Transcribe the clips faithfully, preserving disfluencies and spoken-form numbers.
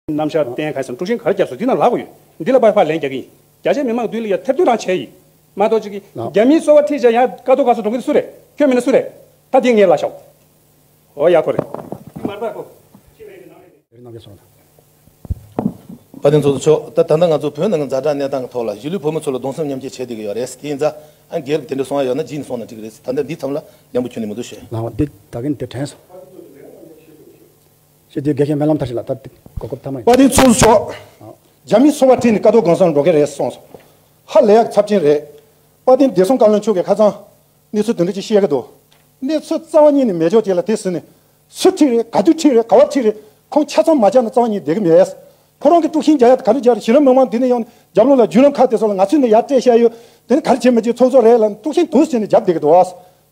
རྣམ་གཞག་བསྟན་ག་ཟེར་དཀྲུག་ཤིང་ག་རེ་བརྒྱབ་སོང་འདི་ན་ལབ་དགོས་ཡོད། འདི་ལ་ཕར་ཕར་ལན་རྒྱག་གི་ཡིན། རྒྱ་ཆེ་མི་མང་འདུས་ལ་ཡ་ཐེར་འདོན་རང་བྱས་ཡིན། མ་གཏོགས་ཅིག་གིས་རྒྱ་མིའི་སོ་པ་ཁྲིད་བྱས་ཡང་ཀ་ཏོ་ཀ་སོ་འགྲོ་གི་འདི་སུ་རེད། ཁྱོད་མིན་ན་སུ་རེད། ད་འདི་ངས་ལ་ཤོག་ཨོ་ཡ་ཁོ་རེད། མར་པ་ཁོ། རེད་རྣམ་རྒྱལ་སོང་། དཔལ་ལྡན་ཚོགས་གཙོ་མཆོག་ད་ད་ལྟ་ང་ཚོ་བོད་ནང་གི་ཛ་དྲག་གནས་སྟངས་ཀྱི་ཐོག་ལ་གཞིས་ལུས་བོད་མི་ཚོ་ལ་གདུང་སེམས་མཉམ་སྐྱེད་བྱས་བསྡད་ཀྱི་ཡོད་རེད། དེ་ཡིན་ཙང་ཨ་རྒན་གྱིས་དེ་འདྲ་གསུང་ཡ་ཡོད་ན་རྗེས་ནས་གསུང་ན་འགྲིག་གི་རེད། ད་ལྟ་འདི་མཚམས་ལ་ལན་པོ་ཁྱོན་ནས་མི་འདུག་ཞུ། ལགས་འོ་འདི་ད་གིན་དེ་དྲན་སོང་། ཞེས་དུས་དགེ་བཤེས་སྨོན་ལམ་མཐར་ཕྱིན་ལ་ད་གོ་སྐབས་ཐ་མ་ཡིན། དཔལ་ལྡན་ཚོགས་གཙོ་མཆོག་རྒྱ་མིའི་སོ་པ་ཁྲིད་ནས་ཀ་ཐོག་སྒང་གསུམ་འགྲོ་གི་རེད་གསུངས་སོང་། ཧ་ལས་ཡག་གི་ཚབས་ཆེན་རེད། དཔལ་ལྡན་བདེ་སྲུང་བཀའ་བློན་མཆོག་གིས་ཁ་སང་གནས་ཚུལ་དེ་འདྲ་ཅིག་བཤད་ཀྱི་འདུག་གནས་ཚུལ་རྩ་བ་ཉིད་ནས་མེད་ཕྱོགས་ཅིག་ལ་དེ་ཟིན་ནས། སུ་ཁྲིད་རེད། ག་དུས་ཁྲིད་རེད། ག་བ་ཁྲིད་རེད། ཁོང་ཆ་ཚང་མ་བྱས་ན་རྩ་བ་ཉིད་བསྡད་ཀྱི་མེད། ཁོ་རང་གིས་དཀྲུག་ཤིང་རྒྱག་ཡ་དེ་ག་རེ་རྒྱག་རེད། གཞི་རིམ་མི་མང་འདི་ནས་ཡོང་ནས་རྒྱབ་ལོགས་ལ་བརྒྱུད་ལམ་ཁག་དེ་ཚོ་ལ་ང་ཚོས་ནས་ཡར་སྤྲད་བཤད་ཡོད། དེ་ནི་ག་རེ་བྱེད་མི་བྱེད་ཚོགས་གཙོ་རེད་ལ་དཀྲུག་ཤིང་དུ་བྱས་ནས་རྒྱབ་བསྡད་ཀྱི་འདུག་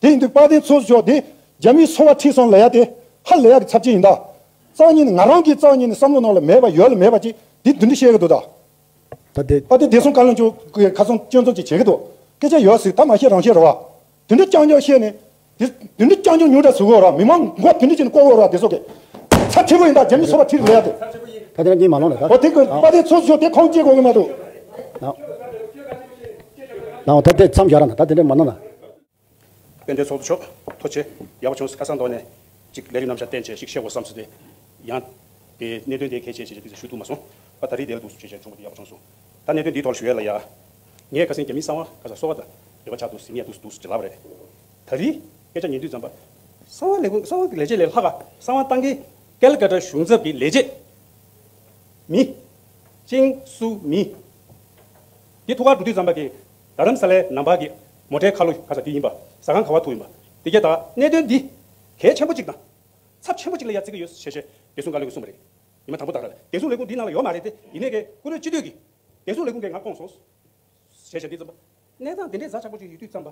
དེ་ཡིན་དུས་དཔལ་ལྡན་ཚོགས་གཙོ་མཆོག་དེ་རྒྱ་མིའི་སོ་པ་ཁྲིད་སོང་ལབ་ཡ་དེ་ཧ་ལས་ཡག་གི་ཚབས་ཆེན་ཡིན་ད། རྩ་བ་ཉིད་ནས་ང་རང་གིས་རྩ་བ་ཉིད་ནས་བསམ་བློ་ནང་ལ་མེད་པ་ཡོད་ལ་མེད་པ་ཅིག་འདི་འདི་འདྲ་བཤད་ཀྱི་འདུག་ད། ད་དེ། ཨ་དེ་བདེ་སྲུང་བཀའ་བློན་མཆོག་གིས་ཁ་སང་སྐྱོན་འཛུགས་ཅིག་བྱེད་ཀྱི་འདུག་སྐད་ཆ་ཡོད་ཟིག་ད་མ་བཤད་རང་བཤད་རེད་བ། དེ་འདྲ་རྐྱང་རྐྱང་བཤད་ནས། དེ་དེ་འདྲ་རྐྱང་རྐྱང་ཉུང་དྲགས་ཟུག་གོ་ར་མི་མང་མགོ་དེ་འདྲ་བྱས་ནས་བཀོག་གོ་ར་དེ་ཚོ་གི། ཚ་ཁྲི་པོ་ཡིན་ད་རྒྱ་མི་སོ་པ་ཁྲིར་ལས་ཡ་དེ། ད་དེ་ལ་གཉིད་མ་ལོག་ལ་ད། ཨོ་དེ་གི་དཔལ་ལྡན་ཚོགས་གཙོ་དེ་ཁོང་སྐྱེ་དགོས་གི་མ་འདུག་ལའོ་ད་དེ་མཚམས་བཞག་ར་ན་ད་དེ་འདྲ་མ་གནང་ན། དཔལ་ལྡན་ཚོགས་གཙོ་མཆོག་ཐུགས་རྗེ་ཆེ། ཡག་པོ་བྱུང་སོང་། ཁ་སང་ཐོག་ནས་ཅིག་ལས་རིམ་རྣམ་གཞག་བསྟན་བྱས་ཤིག་བཤད་དགོས་བསམ་སོང་སྟེ། ཡང་དེ་གནད་དོན་དེ་གལ་ཆེ་ཆེ་ཆེ་དེ་ཞུ་ཐུབ་མ་སོང་། ཨ་ད་རེས་དེ་ལ་འདུག་སེ་བྱས་བྱས་བྱུང་བ་དེ་ཡག་པོ་བྱུང་སོང་། ད་གནད་དོན་འདིའི་ཐོག་ལ་ཞུ་ཡས་ལ་ཡ། ངས་ཁ་སང་རྒྱ་མིའི་གསང་བ་ཁ་སང་གསོལ་བ་དང་འབྲེལ་བ་ཆགས་འདུག་ཟེར་ངས་འདུག་འདུག་ཟེར་ལབ་པ་རེད། ད་རེས་སྐད་ཆ་ཉན་དུས་ཙམ་པ། གསང་བ་ལས་ཁུངས་གསང་བ་གི་ལས་བྱེད་ལས་ལྷག་ག་གསང་བ་བཏང་གི་ཀལ་ཀ་ཏ་གཞུང་ཚབ་ཀྱི་ལས་བྱེད། མི། ཅིང་སུ་མི། འདི་ཐུག་གར་འགྲོ་དུས་ཙམ་པ་གི་རྡ་རམ་ས་ལའི་ནང་པ་གི་མོ་ཊའི་ཁ་ལོ་ག་ས་དེ་ཡིན་པ། ཟ་ཁང་ག་བ་ཐུག་ཡིན་པ། དེ་ག་ད་གནད་དོན་འདི་གལ་ཆེན་པོ་གཅིག་དང་། ཚབས་ཆེན་པོ་གཅིག་ལ་ཡ་བརྩི་གི་ཡོད་ཞེས་ཞེས་བདེ་སྲུང་བཀའ་བློན་གྱིས་གསུངས་པ་རེད། ཉི་མ་དང་པོ་དག་ལ་བདེ་སྲུང་ལས་ཁུངས་འདི་ནང་ལ་ཡོད་མ་རེད་དེ་ཡིན་ནའི་གི་བཀུར་འོས་སྤྱི་འཐུས་ཀྱིས་བདེ་སྲུང་ལས་ཁུངས་ཀྱིས་ང་བསྐོངས་སོང་། ཞེས་བྱ་འདི་ཙམ་པ། གནས་སྟངས་འདི་འདྲའི་ཛ་དྲག་པོ་ཅིག་ཡོད་དུས་ཙམ་པ།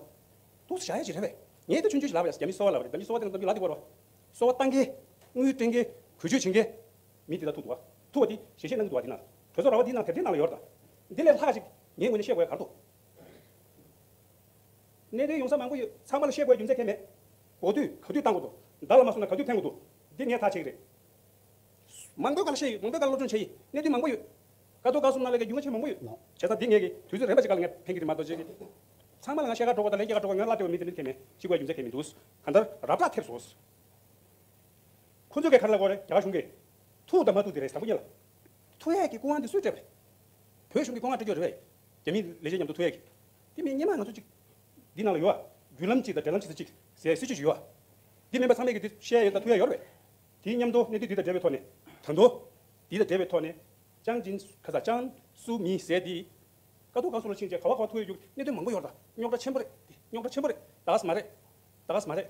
འདུག་སེ་བཞག་ཡ་ཅིག་རེད་པས། ངས་ད་ཆུང་ཆུང་ཞིག་ལབ་པ་ཡ་རྒྱ་མི་སོ་པ་ལབ་པ་རེད། རྒྱ་མི་སོ་པ་དེ་ང་ཚོ་ལ་དེ་བར་བ། སོ་པ་བཏང་མཁན། དངུལ་སྤྲད་མཁན། བེད་སྤྱོད་བྱེད་མཁན། མི་དེ་དག་ཐུག་འདུག་བ། ཐུག་པ་དེ་ཞལ་བཞེས་གནང་གི་འདུག་བ། དེ་ན་གྲོས་ཚོགས་ར་བ་དེའི་ནང་དེབ་ཐེར་ནང་ལ་ཡོད་རེད་ད། འདི་ལས་ལྷག་ཅིག་ངའི་ངོས་ནས་བཤད་དགོས་ཡ་ག་རེ་འདུག་གནད་དོན་ཡོང་ས་མང་པོ་ཡོད། ཚང་མ་ལ་བཤད་དགོས་ཡ་རྒྱུ་མཚན་གང་ཡང་མེད། གོ་དུས་ག་དུས་བཏང་དགོས་འདུག་བརྡ་ལ་མ་སོང་ན་ག་དུས་འཐེན་དགོས་འདུག་འདི་ངས་ཐག་བཅད་ཀྱི་རེད། མང་པོའི་སྒང་ལ་བཤད་ཡོད། མང་པོའི་སྒང་ལ་སློབ་སྦྱོང་བྱས་ཡིན། གནད་དོན་མང་པོ་ཡོད། ཀ་ཐོག་བཀའ་ཟུར་ནང་ལ་ཡ་རྒྱུས་མངའ་ཆེན་མང་པོ་ཡོད། བྱས་ཙང་འདི་ངས་ཀྱི་དུས་ཚོད་རན་པ་ཅིག་སྒང་ལ་ངས་འཐེན་གྱི་རེད་མ་གཏོགས་ཅིག་གི། ཚང་མ་ལ་ང་བཤད་ག་འགྲོ་དགོས་དང་ལན་རྒྱག་ག་འགྲོ་དགོས། ང་སླ་བྲེལ་བ་མི་དེ་འདྲ་གང་ཡང་མེད། གཅིག་པ་རྒྱུ་མཚན་གང་ཡང་མི་འདུག་གང་ལྟར་རབ་བསྒྲགས་ཐེབས་སོང་། ཁོ་ཚོས་ག་རེ་ལབ་ཀྱི་ཡོད་རེད། རྒྱ་གར་གཞུང་གིས་ཐུག་དང་མ་ཐུག་དེ་རེད། བཟང་པོ་ཉིད་ལ་ཐུག་ཡས་ཀྱི་སྐུ་དབང་དེ་སུས་སྤྲད་པ་རེད། བོད་གཞུང་གིས་སྐུ་དབང་སྤྲད་ཀྱི་ཡོད་རེད་པས། རྒྱ་མི་ལས་བྱེད་མཉམ་དུ་ཐུག་ཡས་ཀྱི། དེ་མིན་སྔོན་མ་ང་ཚོ་གཅིག་འདི་ནང་ལ་ཡོད་པ། བརྒྱུད་ལམ་གཅིག་དང་འབྲེལ་ལམ་གཅིག་དང་གཅིག་ཟེར་སྲིད་ཇུས་ཅིག་ཡོད་པ། འདི་མིན་པ་ཚང་མས་ཀྱི་འདི་བཤད་ཡོད་དང་ཐུག་ཡས་ཡོད་རེད་པས། དེའི་མཉམ་དུ་གནད་དོན་འདི་དང་འབྲེལ་བའི་ཐོག་ནས་ད་དུང་འདི་དང་འབྲེལ་བའི་ཐོག་ནས་ཅང་ཅིན་ག་ས་ཅང་སུ་མི་ཟེར་དེ་ཀ་ཐོག་བཀའ་ཟུར་ལ་ཕྱིན་བྱས་ག་བ་ག་བ་ཐུག་ཡས་ཀྱི་གནད་དོན་མང་པོ་ཡོད་རེད་ད། རྙོག་དྲ་ཆེན་པོ་རེད། འདི་རྙོག་དྲ་ཆེན་པོ་རེད། ད་ག་ས་མ་རེད། ད་ག་ས་མ་རེད།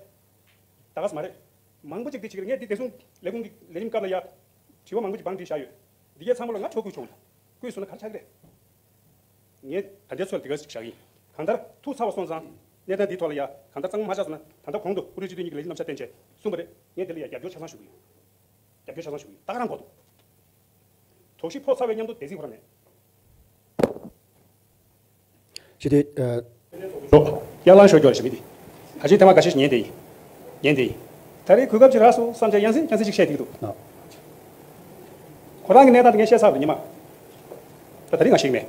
ད་ག་ས་མ་རེད། མང་པོ་ཅིག་འདི་བྱེད་ཀྱི་རེད། ངས་འདི་བདེ་སྲུང་ལས་ཁུངས་ཀྱི་ལས་རིམ་སྐབས་ལ་ཡ་དྲི་བ་མང་པོ་ཅིག་བང་བསྒྲིགས་བཞག་ཡོད། འདི་གའི་ཚང་མ་ལ་ང་ཕྱོགས་བསྐུལ་བྱུང་། བསྐུལ་སོང་ན་ག་རེ་ཆགས་ཀྱི་རེད། ངས་ད་ལྟའི་ཚོད་ལ་དེ་ག་ཞིག་བཞག་གི་ཡིན། གང་ལྟར་ཐུག་ཚར་བ་སོང་ཙང་གནས་སྟངས་འདིའི་ཐོག་ལ་ཡ་གང་ལྟར་གཙང་མ་མ་ཆགས་སོང་ན། ད་ལྟ་གོང་དུ་བཀུར་འོས་སྤྱི་འཐུས་གཉིས་ཀྱིས་ལས་རིམ་རྣམ་གཞག་བསྟན་བྱས་གསུངས་པ་རེད། ངས་དེ་ལ་ཡ་རྒྱབ་སྐྱོར་ཆ་ཚང་ཞུ་གི་ཡོད། རྒྱབ་སྐྱོར་ཆ་ཚང་ཞུ་གི་ཡོད། ད་ག་རང་གོ་འདུག་དོགས་གཞི་ཕོག་ཚར་བའི་མཉམ་དུ་སྡེ་སྲིད་ཁོ་རང་མེད། ཞུ་དེ། ཨ། ཡར་ལངས་ཤོག་ཀྱོག་ཞུ་མི་དེ། ག་ཅིག་ཐེངས་མ་འགའ་ཤས་ཤིག་ཉན་བསྡད་ཡིན། ཉན་བསྡད་ཡིན། ད་རེས་གོ་སྐབས་ཅིག་རག་སོང་བསམ་བྱས་ཡང་སེ་ཡང་སེ་ཅིག་བཤད་བསྡད་ཀྱི་འདུག་ཨ། ཁོ་རང་གི་གནས་སྟངས་དེ་ངས་བཤད་ཚར་བ་རེད་ཉི་མ། ད་ད་རེས་ང་ཞིག་མེད།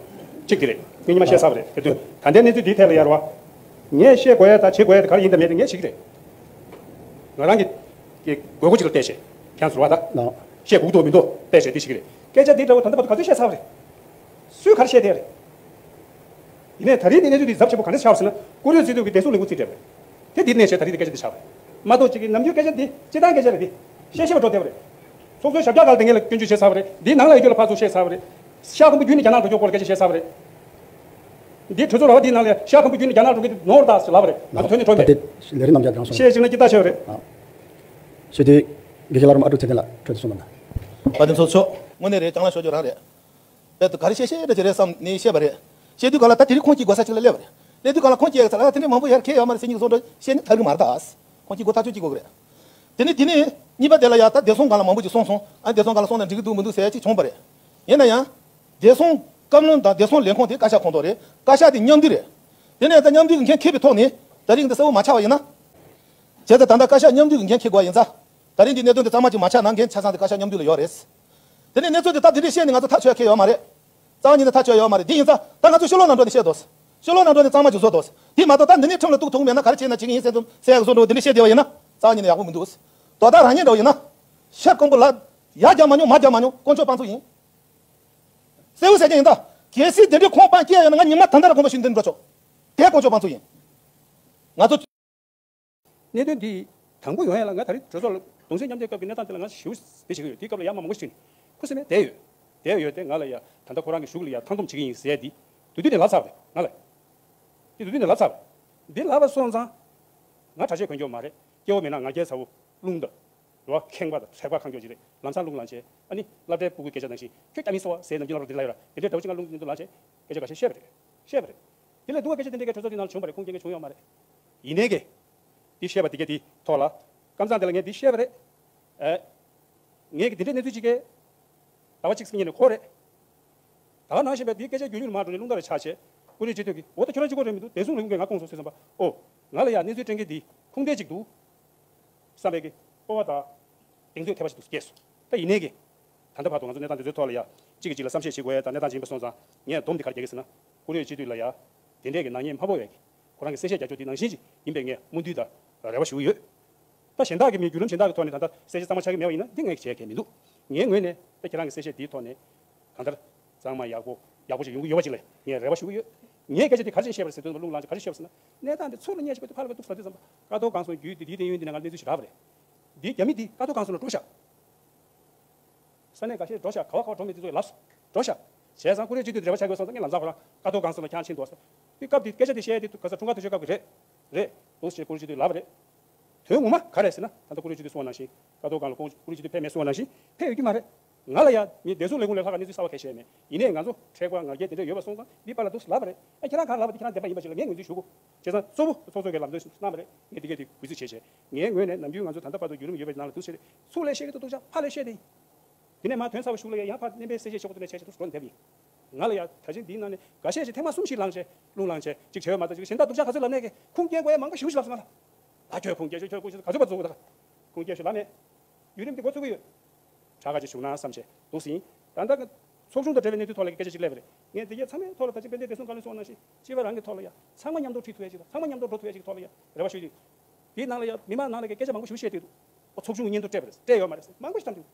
གཅིག་དེ་རེད། ངས་ཉི་མ་བཤད་ཚར་བ་རེད། དེ་དོན་ད་ལྟའི་གནས་ཚུལ་འདིའི་ཐད་ལ་ཡར་བ། ངས་བཤད་དགོས་ཡ་ད་བྱེད་དགོས་ཡ་དེ་ག་རེ་ཡིན་དང་མེད་དེ་ངས་བྱེད་ཀྱི་རེད། ང་རང་གི་གི་དགོས་མཁོ་ཅིག་ལ་བལྟས་བྱས། ཁྱེད་ཚོར་བ་ད། ཨ། བཤད་དགོས་འདུག་མི་འདུག་བལྟས་བྱས་དེ་བྱེད་ཀྱི་རེད། སྐད་ཆ་འདི་འདྲ་བོ་ད་ལྟ་བར་དུ་ག་ཚོད་བཤད་ཚར་བ་རེད། སུས་ག་རེ་བཤད་བསྡད་རེད། ཡིན་ནའི་ད་རེས་འདི་གནས་ཚུལ་འདི་གཟབ་ཆེན་པོ་ག་འདྲ་ཆགས་པ་ཟེར་ན། བཀུར་འོས་སྤྱི་འཐུས་ཀྱི་བདེ་སྲུང་ལས་ཁུངས་རྩིས་སྤྲད་པ་རེད། དེ་འདིར་གནས་བྱས་ད་རེས་འདི་སྐད་ཆ་འདི་ཆགས་པ་རེད། མ་གཏོགས་གཅིག་གི་ནམ་རྒྱུན་སྐད་ཆ་འདི་སྤྱིར་བཏང་སྐད་ཆ་རེད་འདི། བཤད་ཤེས་པ་འགྲོ་བསྡད་པ་རེད། ཚོགས་གཙོའི་ཞབས་བཀྱག་སྒང་ལ་དེ་ངས་ལ་སྐྱོན་བརྗོད་བྱས་ཚར་བ་རེད། འདིའི་ནང་ལ་ཡོད་རྒྱུ་ལ་ཕར་ཚུར་བཤད་ཚར་བ་རེད། ཤར་ཁམ་བུ་བརྒྱུད་ནས་རྒྱ་ནག་འགྲོ་རྒྱུ་སྐོར་ལ་སྐད་ཆ་བཤད་ཚར་བ་རེད། འདི་གྲོས་ཚོགས་ར་བ་འདིའི་ནང་ལ་ཤར་ཁམ་བུ་བརྒྱུད་ནས་རྒྱ་ནག་འགྲོ་གི་འདི་ནོར་ད་ཟེར་ལབ་པ་རེད། ང་ཚོ་ཐོན་ནས་གྲོས་མེད། ད་དེ་ལས་རིམ་རྣམ་གཞག་རང་སོང་། བཤད་ཅིག་ན་ཅི་ལྟ་བྱས་པ་རེད། ཨ། ཞུ་དུས། དགེ་བཤེས་ལྷ་རམས་ཨ་ཀྲུག་ཚེ་བརྟན་ལགས་འཕྲོས་དེ་གསུངས་གནང་། དཔལ་ལྡན་ཚོགས་གཙོ། དངོས་གནས་རེད། རྒྱང་ལ་ཤོར་རྒྱུ་རང་རེད། དཔེ་དུ་ག་རེ་བཤད་བཤད་འདྲ་ཅིག་རེད་བསམ་ནས་བཤད་པ་རེད། བཤད་དུས་ག་ལ་ད་དེ་རིང་ཁོང་གཅིག་གོ་ས་གཅིག་ལ་སླེབས་པ་རེད། སླེབས་དུས་ག་ལ་ཁོང་གཅིག་ཡག་ཚ་ལ་ད་དེ་འདྲའི་མང་པོ་ཡར་ཁྱེད་ཡོད་མ་རེད་ཟེར་གཉིས་ཀྱི་བཟོ་འདྲ་བཤད་ནས་ཐར་གི་མ་རེད་ད། ཁོང་གཅིག་གོ་ཐག་ཆོད་གཅིག་གོ་གི་རེད། དེ་ནས་དེ་ནས་གཉིས་པ་དེ་ལ་ཡ་ད་བདེ་སྲུང་སྒང་ལ་མང་པོ་ཅིག་གསུངས་སོང་། ཨ་བདེ་སྲུང་སྒང་ལ་གསུངས་ན་འགྲིག་གི་འདུག་མི་འདུག་ཟེར་ཡ་ཅིག་བྱུང་བ་རེད། ཡིན་ན་ཡང་། བདེ་སྲུང་བཀའ་བློན་དང་བདེ་སྲུང་ལས་ཁུངས་དེ་བཀའ་ཤག་ཁོངས་གཏོགས་རེད། བཀའ་ཤག་དེ་མཉམ་འདུས་རེད། དེ་ནས་ད་མཉམ་འདུས་ཀྱི་འགན་འཁྱེར་བའི་ཐོག་ནས་ད་རིང་འདི་གསལ་བོ་མ་ཆགས་པ་ཡིན་ན། བྱས་ཙང་ད་ལྟ་བཀའ་ཤག་མཉམ་འདུས་ཀྱི་འགན་འཁྱེར་དགོས་པ་ཡིན་ཙང་། ད་རིང་འདི་གནད་དོན་འདི་གཙང་མ་ཅིག་མ་ཆགས་ན་འགན་ཆ་ཚང་དེ་བཀའ་ཤག་མཉམ་འདུས་ལ་ཡོད་རེད། དེ་ནས་གནས་ཚུལ་དེ་ད་འདི་འདྲས་བཤད་ནས་ང་ཚོ་ཐག་ཆོད་ཁེལ་ཡོད་མ་རེད། རྩ་བ་ཉིད་ནས་ཐག་ཆོད་ཡོད་མ་རེད། འདི་ཡིན་ཙང་ད་ང་ཚོ་ཕྱི་ལོགས་ནང་འགྲོ་ནས་བཤད་དོ། ཕྱི་ལོགས་ནང་འགྲོ་ནས་གཙང་མ་རྒྱུག་བཟོ་དོ། དེ་མ་གཏོགས་ད་འདི་ནས་ཁྲིམས་ལ་གཏུག་ཐུབ་མེད་ན་ག་རེ་བྱས་ན་བྱེད་ཀྱི་ཡིན་ཟེར་དུ་ཟེར་ཡག་བཟོ་འགྲོ་འདི་འདྲས་བཤད་བསྡད་པ་ཡིན་ན་རྩ་བ་ཉིད་ནས་ཡག་པོ་མི་འདུག་དོ་བདག་རང་ཉིད་འདྲ་བོ་ཡིན་ན། ཤར་ཀོང་པོ་ལ་ཡ་རྒྱག་མ་མྱོང་མ་རྒྱག་མ་མྱོང་དཀོན་མཆོག་དཔང་ཚོགས་ཡིན། གསལ་བོ་ཟེར་གྱི་ཡིན་ད། གལ་སྲིད་དེ་འདྲའི་ཁོང་དཔང་སྐྱེས་ཡོད་ན་ང་ཉི་མ་ད་ལྟ་ར་དགོངས་པ་ཞུས་འདི་འགྲོ་ཆོག་དེ་དཀོན་མཆོག་དཔང་ཚོགས་ཡིན། ང་ཚོ། གནད་དོན་འདི་དང་པོ་ཡོང་ཡ་ལ་ང་ད་རེས་གྲོས་ཚོགས་ལ་གདུང་སེམས་མཉམ་སྐྱེད་སྐབས་ཀྱི་གནས་སྟངས་དེ་ལ་ང་ཞེ་པོ་དེ་བྱེད་ཀྱི་ཡོད། དེའི་སྐབས་ལ་ཡ་མ་མང་པོ་ཞིག་ཁུ་སིམ་མེར་བསྡད་ཡོད། བསྡད་ཡོད་དེ་ང་ལ་ཡ་ད་ལྟ་ཁོ་རང་གི་གཞུག་ལ་ཡ་མཐའ་འདོམས་བྱེད་ཀྱི་ཡིན་ཟེར་ཡ་འདི་དུས་དུས་ནས་ལབ་ཚར་བ་རེད་ང་ལ། འདི་དུས་དུས་ནས་ལབ་ཚར་བ་རེད། འདི་ལབ་པ་སོང་ཙང་། ང་གྲྭ་ཆས་གོན་རྒྱུ་མ་རེད། སྐྱེ་བོ་མེད་ན་ང་རྒྱལ་ཚ་བོ་རླུང་དང་། རོ་ཁེངས་པ་དང་ཚེག་པ་གང་མགྱོགས་ཅིག་རེད། ལམ་སང་རླུང་ལངས་བྱས་ཨ་ནི་སློབ་གྲྭའི་སྤུ་གུའི་སྐད་ཆ་ནང་བཞིན་ཁྱོད་སྐྱ་མི་སོ་བ་ཟེར་ནམ་རྒྱུན་ལབ་རོགས་འདི་ལབ་ཡོད་ར། དེ་འདྲའི་འདྲ་བོ་ཅིག་ང་རླུང་འདི་འདུག་ལངས་བྱས་སྐད་ཆ་ཁ་ཤས་བཤད་པ་རེད། བཤད་པ་རེད། དེ་ལས་སྡུག་པའི་སྐད་ཆ་དེ་འདྲའི་གི་གྲོས་ཚོགས་དེ་ནང་ལ་བྱུང་བ་རེད། ཁུངས་སྐྱེལ་མཁན་བྱུང་ཡོད་མ་རེད། ཡིན་ནའི་གི། འདི་བཤད་པ་དེ་གས་དེ་ཐོག་ལ། ཀམ་ཚང་དེ་ལ་ངས་འདི་བཤད་པ་རེད། ཨེ། ངས་གི་དེ་འདྲའི་གནས་ཚུལ་ཅིག་གས། ཟླ་བ་གཅིག་སྔོན་ནས་གོ་རེད། ད་ག་ནང་བཞིན་པའི་འདི་སྐད་ཆ་རྒྱུན་རིང་མ་འགྲོ་ནས་རླུང་རྟ་རེ་ཆགས་བྱས། ཀུ་རེ་སྤྱི་འཐུས་ཀྱིས་འོ་ད་ཁྱོད་རང་གཅིག་པོ་རེད་མི་འདུག་བདེ་སྲུང་ལས་ཁུངས་ཀྱིས་ང་བསྐོངས་སོང་ཟེར་བསམ་པ། ཨོ། ང་ལ་ཡ་གནས་ཚུལ་སྤྲད་མཁན་འདི་ཁུངས་ལྡན་ཅིག་འདུག་བསམ་པའི་གི་སྤོབས་པ་དང་གདེང་ཚོད་ཐེབས་པ་ཞིག་འདུག་སྐྱེས་སོང་། ད་ཡིན་ནའི་གི། ད་ལྟ་བར་དུ་ང་ཚོ་གནས་སྟངས་འདི་ཚོའི་ཐོག་ལ་ཡ། གཅིག་གིས་གཅིག་ལ་བསམ་ཤེས་བྱེད་དགོས་ཡ་དང་གནས་སྟངས་ཅིག་ཡིན་པ་སོང་ཙང་ངས་སྡོམ་འདི་ག་རེ་རྒྱག་གི་ཟེར་ན། ཀུ་རེ་སྤྱི་འཐུས་ལ་ཡ། དེ་འདྲས་ཀྱི་ནག་ཉེས་མ་ཕོག་ཡ་གི། ཁོ་རང་གི་གསལ་བཤད་རྒྱག་ཕྱོགས་འདི་ནང་བཞིན་ཅིག་ཡིན་པའི་ངས་སྨོན་འདུན་དང་རེ་བ་ཞུ་གི་ཡོད། ད་གཞན་དག་གི་མི་བརྒྱུད་རིམ་གཞན་དག་གི་ཐོག་ནས་ད་ལྟ་གསལ་བཤད་གཙང་མ་ཆགས་ཀྱི་མེད་པ་ཡིན་ན་འདི་ངས་བྱས་གལ་མི་འདུག་ངའི་ངོས་ནས་ད་ཁྱེད་རང་གི་གསལ་བཤད་འདིའི་ཐོག་ནས་གང་ལྟར་གཙང་མ་ཡག་པོ་ཡག་པོ་ཞིག་ཡོང་གི་ཡོད་པ་ཅིག་ལ་ངས་རེ་བ་ཞུ་གི་ཡོད། ངས་སྐད་ཆ་འདི་ག་རེ་བཤད་པ་རེད་ཟེར་དུས་རླུང་ལངས་ཆེ་ག་རེ་བཤད་པ་ཟེར་ན། གནས་སྟངས་འདི་ཚུར་ལ་བསྙལ་ཞིག་པ་དུ་ཕར་ལ་གཏུག་ཟེར་དུས་ཙམ་པ་ཀ་ཏོ་གང་སོང་རྒྱུད་འདི་འདི་དེ་ཡོན་འདི་ནང་གནས་ཚུལ་ཞིག་རག་པ་རེད། འདི་རྒྱ་མི་འདི་ཀ་ཏོ་གང་སོང་ལ་འགྲོ་ཤག་ས་གནས་འགའ་ཤས་འགྲོ་ཤག་ག་བ་ག་བ་འགྲོ་མེད་དེ་ཚོ་ཡི་ལབ་སོང་། འགྲོ་ཤག་བྱས་ཙང་ཀུ་རེ་སྤྱི་འཐུས་འབྲེལ་བ་ཆགས་དགོས་སོང་ཙང་ངས་ལམ་སང་ཁོ་རང་ཀ་ཏོ་གང་སོང་ལ་ཁྱེད་རང་ཕྱིན་འདུག་ཟེར། དེ་སྐབས་དེ་སྐད་ཆ་དེ་བཤད་དེ་ག་ས་འཁྲུངས་སྐར་དུས་ཆེན་སྐབས་ཀྱི་རེད། རེད་འདུག་ཟེར་ཀུ་རེ་སྤྱི་འཐུས་ལབ་པ་རེད། དོན་ངོ་མ་ག་རེ་ཟེར་ན་ད་ལྟ་ཀུ་རེ་སྤྱི་འཐུས་གསུངས་པ་ནང་བཞིན་ཀ་ཏོ་གང་ལ་ཀུ་རེ་སྤྱི་འཐུས་ཕེབས་མེད་གསུངས་པ་ནང་བཞིན་ཕེབས་ཡོད་ཀྱི་མ་རེད། ང་ལ་ཡ་མི་བདེ་སྲུང་ལས་ཁུངས་ལས་ལྷག་ག་གནས་ཚུལ་གསར་པ་གལ་བཤད་མེད། ཡིན་ནའི་ང་ཚོ་མཁྲེགས་པ་ང་རྒྱལ་དེ་འདྲ་ཡོད་པ་སོང་ཙང་འདི་པ་ལ་འདུག་ལབ་པ་རེད། ཨ་ཁྱེད་རང་གང་ལབ་པ་དེ་ཁྱེད་རང་བདེན་པ་ཡིན་པ་ཞིག་ལ་ངས་ངོས་འཛིན་ཞུ་གོ། བྱས་ཙང་གཙོ་བོ་ཚོགས་གཙོ་གི་ལམ་སྟོན་གནང་བ་རེད། ངས་འདི་གས་དེ་གུས་བརྩི་བྱས་བྱས་ངའི་ངོས་ནས་ནམ་རྒྱུན་ང་ཚོ་ད་ལྟ་བར་དུ་བརྒྱུད་རིམ་ཡོད་པའི་ནང་ལ་འདུག་བྱས་ཏེ་ཚུར་ལས་བཤད་ཀྱི་འདུག་འདུག་ཅག་ཕར་ལས་བཤད་དེ་ཡིན། དེ་ནས་མ་དོན་ཚར་བ་གཞུག་ལ་ཡང་ཡང་ཕར་བསྣན་པའི་གསལ་བཤད་ཆེ་བོ་དེ་འདྲ་བྱས་བྱས་འདུག་འགྲོ་འདེབས་ཡིན། ང་ལ་ཡ་ད་ཅིང་འདིའི་ནང་ནས་འགའ་ཤས་ཤིག་ཐེངས་མ་གསུམ་ཞིག་ལངས་བྱས་རླུང་ལངས་བྱས་ཅིག་བྱས་ཡོད་མ་གཏོགས་ཅིག་གཞན་དག་སྡུག་ཅག་ག་ཚོད་ལབ་ནས་ཀྱི་ཁུངས་སྐྱེལ་དགོས་ཡ་མང་པོ་ཞེ་པོ་ཞིག་ལབ་སོང་ང་ལ། ད་ཁྱོད་ཁུངས་སྐྱེལ་ཤོག་ཁྱོད་ཁུངས་སྐྱེལ་ཤོག་ག་ཚོད་པ་བཙུགས་འདུག་ཁུངས་སྐྱེལ་ཤོག་ལབ་མེད། བརྒྱུད་རིམ་འདི་འགོ་ཚུགས་ཀྱི་ཡོད། གྲ་ག་ཅིག་བཞུགས་ན་བསམ་བྱས་འདུག་ཟིན། ད་ལྟ་གི་ཚོགས་ཆུང་དང་འབྲེལ་བའི་གནས་ཚུལ་ཐོག་ལ་སྐད་ཆ་ཅིག་སླེབས་པ་རེད། ངས་འདི་གའི་ཚང་མའི་ཐོག་ལ་ད་ཅི་དཔལ་ལྡན་བདེ་སྲུང་བཀའ་བློན་གསུངས་ནང་བཞིན་སྤྱི་པ་རང་གི་ཐོག་ལ་ཡ་ཚང་མ་མཉམ་དུ་ཁྲིད་ཐུབ་ཡ་ཅིག་དང་ཚང་མ་མཉམ་དུ་འགྲོ་ཐུབ་ཡ་ཅིག་ཐོག་ལ་ཡ་རེ་བ་ཞུ་ཡི། དེའི་ནང་ལ་ཡ་མི་མང་ནང་ལ་གི་སྐད་ཆ་མང་པོ་ཞིག་བཤད་བསྡད་འདུག་ཨོ་ཚོགས་ཆུང་གི་སྙན་ཐོ་སྤྲད་པ་རེད་སྤྲད་ཡོད་མ་རེད་མང་པོ་ཞིག་བཏང་འདུག་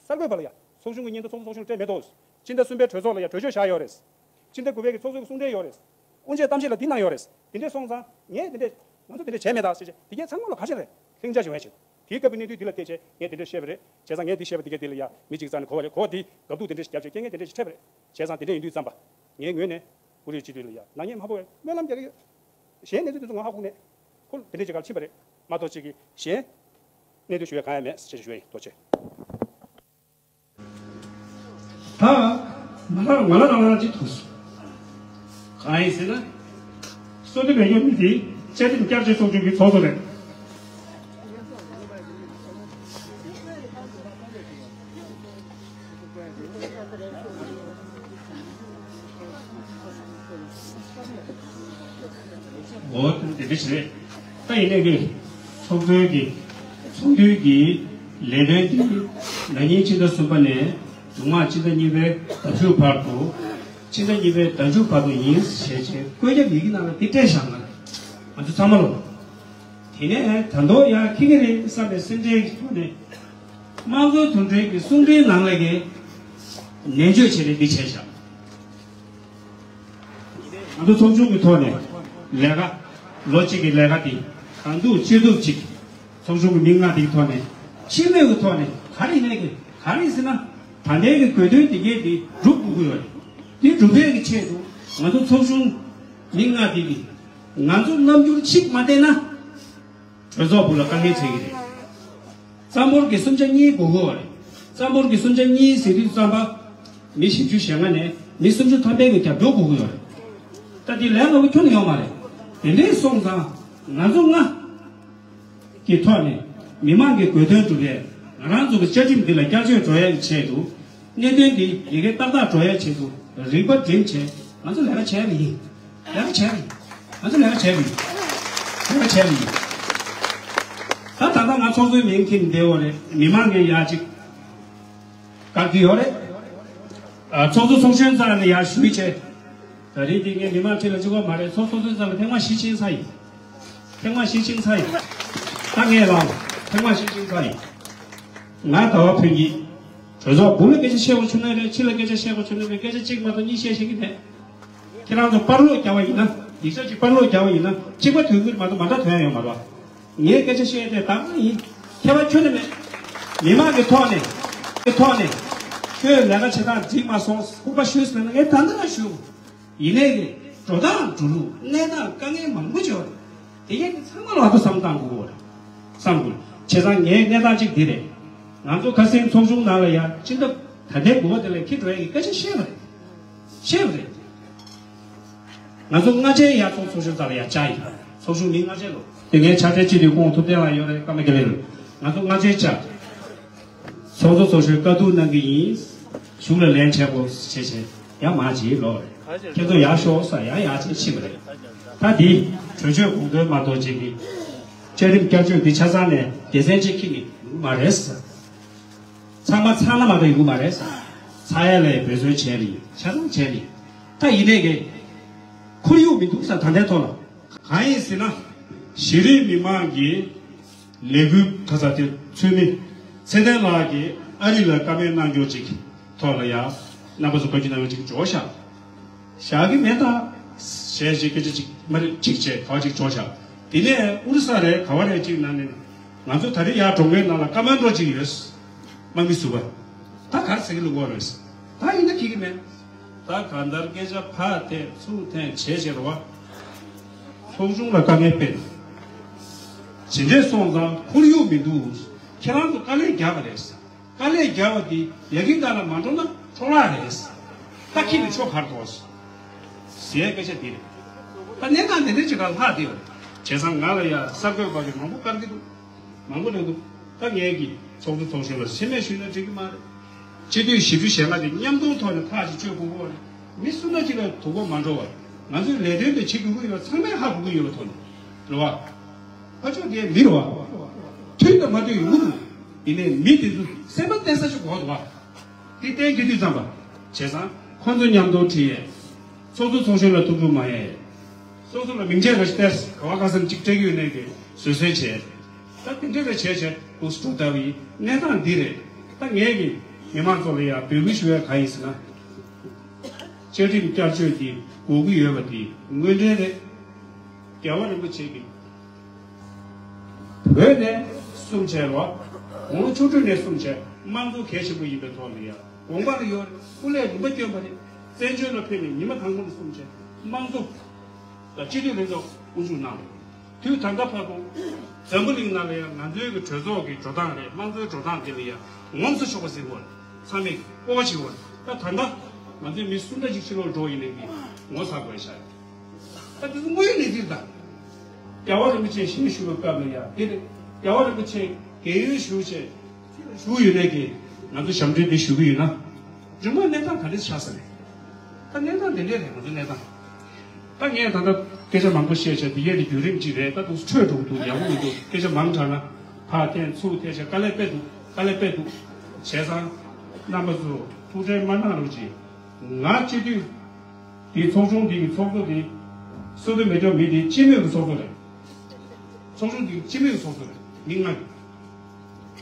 གསར་འགོད་པ་ལ་ཡ་ཚོགས་ཆུང་གི་སྙན་ཐོ་ཚོགས་ཚོགས་ཆུང་སྤྲད་མེད་དོ། སྤྱི་ཟླ་གསུམ་པའི་གྲོས་ཚོགས་ལ་ཡ་གྲོས་ཆོད་བཞག་ཡོད་རེད། སྤྱི་ཟླ་དགུ་པའི་གི་ཚོགས་གཙོ་གི་གསུང་འཕྲིན་ཡོད་རེད། དབུ་འབྱེད་གཏམ་བཤད་ལ་འདི་གནང་ཡོད་རེད། དེ་འདྲས་སོང་ཙང་ངས་དེ་འདྲས་ང་ཚོ་དེ་འདྲས་བྱས་མེད་ད་ཟེར་བྱས་དེ་གས་ཚང་མ་ལ་ག་ཤེད་རེད། ལྷིང་འཇགས་བྱུང་ཡ་བྱེད། དེའི་སྐབས་ཀྱི་གནས་ཚུལ་འདི་ལ་བལྟས་བྱས་ངས་དེ་འདྲས་བཤད་པ་རེད། བྱས་ཙང་ངས་འདི་བཤད་པ་དེ་གས་དེ་ལ་ཡ་མི་གཅིག་རྩ་ནས་གོ་བ་རེད་གོ་བ་དེ་དགའ་སྡུག་དེ་འདྲས་ཞིག་བརྒྱབ་བྱས་རྐྱེན་ངས་དེ་འདྲས་ཞིག་འཕྲད་པ་རེད། བྱས་ཙང་དེ་འདྲས་ཡིན་དུས་ཙམ་པ། ངའི་ངོས་ནས་ཀུ་རེ་སྤྱི་འཐུས་ལ་ཡ་ནག་ཉེས་མ་ཕོག་པའི་སྨོན་ལམ་རྒྱག་གི་ཡོད། གཞན་གནས་ཚུལ་དེ་ཚོ་ང་ཧ་གོ་མེད། ཁོ་དེ་འདྲས་ཅིག་གར་ཕྱིན་པ་རེད། མ་གཏོགས་ཅིག་གི་གཞན་གནས་ཚུལ་ཞུ་ཡ་གང་ཡང་མེད་ཅེས་ཞུ་ཡ་ཡིན། ཐུགས་རྗེ་ཆེ། ད་ང་ལ་ང་ལ་རང་རང་ཅིག་ཐུག་སོང་། གང་ཡིན་ཟེར་ན། གསོལ་འདེབས་ཡོད་མི་དེ་བཅའ་ཁྲིམས་བསྐྱར་བཅོས་ཚོགས་ཆུང་གི་ཚོགས་གཙོ་རེད། འོ་དེ་འདྲ་ཞིག་རེད། ད་ཡིན་ནའི་གི་ཚོགས་གཙོའི་གི་ཚོགས་འདུའི་གི་ལས་དོན་དེ་ན་ནིང་ཕྱི་ཟླ་གསུམ་པ་ནས་མཇུག་མ་ཕྱི་ཟླ་གཉིས་པའི་ཟླ་མཇུག་བར་དུ་ཕྱི་ཟླ་གཉིས་པའི་ཟླ་མཇུག་བར་དུ་ཡིན་ཞེས་བྱས་བཀོད་ཁྱབ་ཡི་གེ་ནང་ལ་དེ་སྤྲད་བཞག་ང་ང་ཚོ་ཚང་མ་ལོ། དེ་ནས་ད་དུང་ཡང་འཁྱེར་གི་རེད་བསམ་པའི་སེམས་ཁྲལ་གྱི་ཐོག་ནས་དམངས་གཙོའི་དོན་ཁྲིད་ཀྱི་གསུང་འཕྲིན་ནང་ལ་གི་ནན་བརྗོད་བྱས་ནས་འདི་བྱས་བཞག་ང་ཚོ་ཚོགས་ཆུང་གི་ཐོག་ནས་ལས་ཀ་ལོ་གཅིག་གི་ལས་ཀ་འདི་གང་ཐུབ་ཅི་ཐུབ་ཅིག་ཚོགས་ཆུང་གི་མི་ལྔ་འདིའི་ཐོག་ནས་སྤྱི་མོས་ཀྱི་ཐོག་ནས་ག་རེ་ཡིན་ནའི་གི་ག་རེ་ཡིན་ཟེར་ན་ད་ལྟའི་གི་དགོས་དོན་འདི་གས་འདི་སྒྲུབ་དགོས་ཀྱི་ཡོད་རེད། འདི་སྒྲུབ་ཡས་ཀྱི་ཆེད་དུ་ང་ཚོ་ཚོགས་ཆུང་མི་ལྔ་འདི་གི་ང་ཚོ་རྣམ་འགྱུར་གཅིག་མ་བསྟན་ན། གྲོས་ཚོགས་སྦུག་ལ་དཀའ་ངལ་འཕྲད་ཀྱི་རེད། རྩ་འབོར་གྱི་གསུམ་ཆ་གཉིས་དགོས་ཀྱི་ཡོད་རེད། རྩ་འབོར་གྱི་གསུམ་ཆ་གཉིས་ཟེར་དུས་ཙམ་པ། མི་བཞི་བཅུ་ཞེ་ལྔ་ནས་མི་སུམ་ཅུ་ཐམ་པའི་གི་རྒྱབ་སྐྱོར་དགོས་ཀྱི་ཡོད་རེད། ད་དེ་ལས་སླ་པོ་ཁྱོན་ནས་ཡོད་མ་རེད། དེ་འདྲས་སོང་ཙང་ང་ཚོ་ལྔ་གི་ཐོག་ནས་མི་མང་གི་དགོས་དོན་སྒྲུབ་ཡས་ང་རང་ཚོ་གི་བཅའ་ཁྲིམས་འདི་ལ་བསྐྱར་བཅོས་འགྲོ་ཡས་ཀྱི་ཆེད་དུ། གནད་དོན་འདི་ཡི་གེ་ཏག་ཏག་འགྲོ་ཡ་ཆེད་དུ་རིག་པ་སྒྲིམ་བྱས་ང་ཚོ་ལས་ཀ་བྱས་པ་ཡིན། ལས་ཀ་བྱས་པ་ཡིན། ང་ཚོ་ལས་ཀ་བྱས་པ་ཡིན། ལས་ཀ་བྱས་པ་ཡིན། ད་ད་ལྟ་ང་ཚོགས་གཙོའི་མིང་འཁྱེར་ནས་བསྡད་ཡོད་རེད། མི་མང་གིས་ཡ་གཅིག་ བཀག་གི་ཡོད་རེད། ཨ། ཚོགས་གཙོ་ཚོགས་གཞོན་རྩ་ནས་ཡར་ཞུས་བྱས། ད་རེས་འདི་ངས་མི་མང་ཁྲི་ལ་གཅིག་པ་མ་རེད། ཚོགས་གཙོ་ཚོགས་གཞོན་རྩ་ལ་ཐེངས་མ་བཞི་ཕྱིན་ཚར་ཡིན། ཐེངས་མ་བཞི་ཕྱིན་ཚར་ཡིན། ད་ངས་ལབ། ཐེངས་མ་བཞི་ཕྱིན་ཚར་ཡིན། ང་ཟླ་བ་ཕུན་གྱིས། གྲོས་ཚོགས་སྦུག་ལ་སྐད་ཆ་བཤད་དགོས་བྱུང་ན་རེད། ཕྱི་ལ་སྐད་ཆ་བཤད་དགོས་བྱུང་ན་རེད། སྐད་ཆ་གཅིག་མ་གཏོགས་གཉིས་བཤད་ཤེས་ཀྱི་མེད། ཁྱེད་རང་ཚོ་པར་སློག་རྒྱག་པ་ཡིན་ན། ཡིག་ཆ་གཅིག་པར་སློག་རྒྱག་པ་ཡིན་ན་གཅིག་པ་ཐོན་གྱི་མ་གཏོགས་མ་འདྲ་ཐོན་ཡོང་མ་རེད། ངས་སྐད་ཆ་བཤད་དེ་ད་ཡིན། ཁྱད་པར་ཁྱོན་ནས་མེད། མི་མང་གི་ཐོག་ནས། གི་ཐོག་ནས། ཁྱོད་ལས་ཀ་བྱེད་སྟངས་འགྲིག་མ་སོང་། ལྐུགས་པ་ཤོད་ཟེར་ན་ངས་ད་ལྟ་ལ་ཞུ། ཡིན་ནའི་གི་འགྲོ་སྟངས་འགྲོ་ལུགས་གནས་སྟངས་དཀའ་ངལ་མང་པོ་ཅིག་ཡོད་རེད། དེ་གས་དེ་ཚང་མ་ལ་ཐུགས་བསམ་བཏང་དགོས་རེད། བསམ་དགོས། བྱས་ཙང་ངའི་གནས་སྟངས་གཅིག་འདི་རེད། ང་ཚོ་ཁ་སེང་ཚོགས་ཆུང་ནང་ལ་ཡ་སྤྱི་ཟླ་ད་ལྟའི་དགུ་པ་དེ་ལ་འཁྱེར་འགྲོ་ཡ་གི་སྐད་ཆ་བཤད་པ་རེད། བཤད་པ་རེད། ང་ཚོ་སྔ་རྗེས་ཡར་ཚོགས་ཚོགས་གཞོན་རྩ་ལ་ཡར་བཅར་ཡིན། ཚོགས་ཆུང་མི་སྔ་རྗེས་ལོ། དེ་ངའི་ཕྱག་སྦྲེལ་སྤྱི་འཐུས་ཁོང་ཐུབ་བསྟན་ལགས་ཡོད་རེད། ཀརྨ་དགེ་ལེགས་རེད། ང་ཚོ་སྔ་རྗེས་བཅར། ཚོགས་གཙོ་ཚོགས་གཞོན་བཀའ་བསྡུར་གནང་གི་ཡིན། གཞུང་ལ་ལན་འཆད་དགོས་བྱས་བྱས་ཡར་མར་བྱེད་ལོག་རེད། ཁྱེད་ཚོ་ཡར་ཤོག་ཟེར་ཡར་ཡར་བྱས་ཕྱིན་པ་རེད། ད་འདི་གྲོས་ཆོད་དགོངས་དོན་མ་གཏོགས་བྱེད་ཀྱི། བཅའ་ཁྲིམས་བསྐྱར་བཅོས་འདི་ཆ་ཚང་ནས་སྡེ་ཚན་གཅིག་ཁྱེར་ནས་ཡོང་གི་མ་རེད་ཟེར། ཚང་མ་ཚང་ན་མ་གཏོགས་ཡོང་གི་མ་རེད་ཟེར། ཚང་ཡ་ལ་འབད་བརྩོན་བྱས་ནས་ཆ་ཚང་བྱས་ནས། ད་ཡིན་ནའི་གི་ཁོར་ཡུག་མི་འདུག་ཟེར། ད་ལྟའི་ཐོག་ལ་གང་ཡིན་ཟེར་ན། གཞི་རིམ་མི་མང་གི་ལས་འགུལ་ག་ས་དེ་ཚུད་མི་ཚེ་བརྟན་ལགས་ཀྱིས་ཨ་རི་ལ་བཀའ་མོལ་གནང་རྒྱུ་ཅིག་ཐོག་ལ་ཡ་རྣམ་པ་ཚོ་བཀའ་བཀྱོན་གནང་རྒྱུ་ཅིག་འབྱོར་ཤག་བཞག་གི་མེད་ད། གཞས་ཞིག་སྐད་ཆ་ཅིག་མ་རེད་ཅིག་བྱས་ག་བ་ཅིག་འབྱོར་ཤག་དེ་ནས་ཨུ་རུ་ས་རེད་ག་བ་རེད་ཅིག་ནང་ནས་ང་ཚོ་ད་རེས་ཡར་འགྲོ་མཁན་ནང་ལ་ཀ་མན་ཌོ་ཅིག་ཡོད། དམག་མི་ཟུར་པ། ད་ག་རེ་ཟེར་གི་ལུགས་པ་རེད། ད་ཡིན་ན་ཁྱི་གི་མེད། ད་གང་ལྟར་སྐད་ཆ་ཕར་འཐེན་ཚུར་འཐེན་བྱས་བྱས་རེད་བ། ཚོགས་ཆུང་ལ་དཀའ་ངལ་སྤེལ། ཇི་འདྲས་སོང་ཙང་ཁོར་ཡུག་མི་འདུག་ཁྱེད་རང་ཚོ་དཀའ་ལས་རྒྱག་པ་རེད། དཀའ་ལས་རྒྱག་པ་འདི་ཡ་གི་ག་ལ་མ་འགྲོ་ན་འཕྲོ་བརླག་རེད། ད་ཁྱི་ནི་ཆོ་གར་དོ། ཟེར་སྐད་ཆ་འདི་རེད། ད་གནས་སྟངས་འདི་འདྲ་ཅིག་ག་ལྷག་བསྡད་ཡོད་རེད། བྱས་ཙང་ང་ལ་ཡ་གསར་འགོད་པ་གི་མང་པོ་བཀར་གི་འདུག་མང་པོ་འདུག་ད་ངས་ཀྱི་ཚོགས་གཙོ་ཚོགས་གཞོན་ལ་སེམས་མེད་ཞུས་ན་འགྲིག་གི་མ་རེད། སྤྱི་འཐུས་བཞི་བཅུ་ཞེ་ལྔ་དེ་མཉམ་དུ་ཐོག་ནས་ཐག་ཅིག་གཅོད་དགོས་ཀྱི་རེད། མི་སུ་འདྲ་ཅིག་ལ་དོ་ཁུར་མ་འགྲོ་བར་ང་ཚོའི་ལས་དོན་དེ་བྱེད་དགོས་ཀྱི་ཡོད་ཚང་མས་ཧ་གོ་གི་ཡོད་པ་ཐོག་ནས་རེད་བ། ཕ་ཕྱོགས་དེ་མི་རེད་བ། མཐུན་དང་མ་མཐུན་ཡོང་གི་འདུག་ཡིན་ནའི་མི་དེ་ཚོ་སེམས་པ་གཏད་ས་ཞིག་དགོས་འདུག་བ། དེ་གཏན་འཁེལ་དུས་ཙམ་པ། བྱས་ཙང་ཁོང་ཚོ་མཉམ་དུ་ཁྲིད་ཡས། ཚོགས་གཙོ་ཚོགས་གཞོན་ལ་ཐུགས་ཁུར་མ་ཡས། སོ་སོ་ལ་མིང་ཆད་ར་ཞིག་སྟེར། ག་བ་ག་ས་ནས་གཅིག་སྤྲད་ཀྱི་ཡོད་ནའི་གི་བཟོད་གསོལ་བྱས། ད་དེ་འདྲ་རེ་བྱས་བྱས་འདུག་སེ་འགྲོ་ལྟ་བུ་ཡིན། གནས་སྟངས་འདི་རེད། ད་ངས་གི་མི་མང་ཚོ་ལ་ཡང་འབོད་སྐུལ་ཞུ་ཡ་གང་ཡིན་ཟེར་ན། བཅའ་ཁྲིམས་བསྐྱར་བཅོས་འདི་དགོས་ཀྱི་ཡོད་པ་འདི་དངོས་འབྲེལ་རེད། རྒྱལ་བ་རིན་པོ་ཆེ་གིས་བོད་ནས་གསུངས་བྱས་རོགས། དགུང་ལོ་བཅུ་དྲུག་ནས་གསུངས་བྱས་དམངས་གཙོ་གལ་ཆེན་པོ་ཡིན་པའི་ཐོག་ལ་ཡང་དགོངས་པ་ལ་ཡོད་རེད། སྐུ་ལས་རིམ་པ་བསྐྱོན་པ་རེད། བཙན་བྱོལ་ལ་ཕེབས་ནས་ཉི་མ་དང་པོ་ནས་གསུངས་བྱས་དམངས་གཙོ་དང་སྤྱི་འཐུས་ལྷན་ཚོགས་དབུ་འཛུགས་གནང་བ་རེད། དུས་ད་ལྟ་བར་དུ་འཛམ་བུ་གླིང་ནང་ལ་ཡང་ང་ཚོའི་གི་གྲོས་ཚོགས་ཀྱི་འགྲོ་སྟངས་རེད། དམངས་གཙོའི་འགྲོ་སྟངས་དེ་ལ་ཡང་ངོམས་སོ་ཆོག་པ་ཟེར་བ་རེད། ཚང་མས་སྤོབས་པ་བྱེད་དགོས་རེད། ད་ད་ལྟ་ང་ཚོའི་མི་སུ་འདྲ་ཅིག་ཕྱི་ལོགས་འགྲོ་ཡིན་ནའི་གི་ངོ་ཚ་དགོས་ཤག་ད་དེ་ཚོ་དངོས་ཡོད་གནས་ཚུལ་དང་། རྒྱལ་བ་རིན་པོ་ཆེ་ཞལ་བཞུགས་པའི་སྐབས་ལ་ཡང་དེ་རེད། རྒྱལ་བ་རིན་པོ་ཆེ་རྒས་ཡོལ་ཞུ་བྱས་བཞུགས་ཡོད་ནའི་གི་ང་ཚོ་ཞབས་འདྲེན་དེ་ཞུ་གི་ཡོད་ན། སྒྲུང་མ་གནས་སྟངས་ག་འདྲས་ཆགས་ས་རེད། ད་གནས་སྟངས་དེ་འདྲས་རེད། ང་ཚོ་གནས་སྟངས། ད་ངས་ད་ལྟ་སྐད་ཆ་མང་པོ་བཤད་བྱས་དེ་ཡས་དེ་བརྒྱུད་རིམ་གཅིག་རེད། ད་དུང་འཕྲོས་འགྲོ་གི་འདུག་ཡག་པོ་མི་འདུག་སྐད་ཆ་མང་དྲགས་ན་ཕར་འཐེན་ཚུར་འཐེན་བྱས་དཀའ་ལས་དཔེ་འདུག་དཀའ་ལས་དཔེ་འདུག་བྱས་ཙང་རྣམ་པ་ཚོ་ཐུགས་ཁྲལ་མ་གནང་རོགས་གྱིས། ང་སྤྱི་འཐུས་དེའི་ཚོགས་ཆུང་དེའི་ཚོགས་གཙོ་དེ་སོ་སོ་མེད་ཀྱང་མི་དེ་སྤྱི་མོས་ཀྱི་ཚོགས་གཙོ་རེད། ཚོགས་ཆུང་དེའི་སྤྱི་མོས་ཀྱི་ཚོགས་གཙོ་རེད། མི་ལྔ་ཡོད།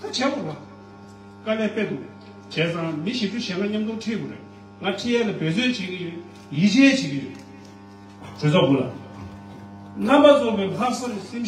ད་བྱས་པ་རེད་བ། དཀའ་ལས་དཔེ་འདུག་བྱས་ཙང་མི་བཞི་བཅུ་ཞེ་ལྔ་མཉམ་དུ་ཁྲིད་དགོས་རེད། ང་ཁྲིད་ཡས་ལ་འབད་བརྩོན་བྱེད་ཀྱི་ཡོད། ཡིད་ཆེས་བྱེད་ཀྱི་ཡོད། གྲོས་ཚོགས་སྦུག་ལ། རྣམ་པ་ཚོ་གི་ལྷག་བསམ་སེམས་ཤུགས།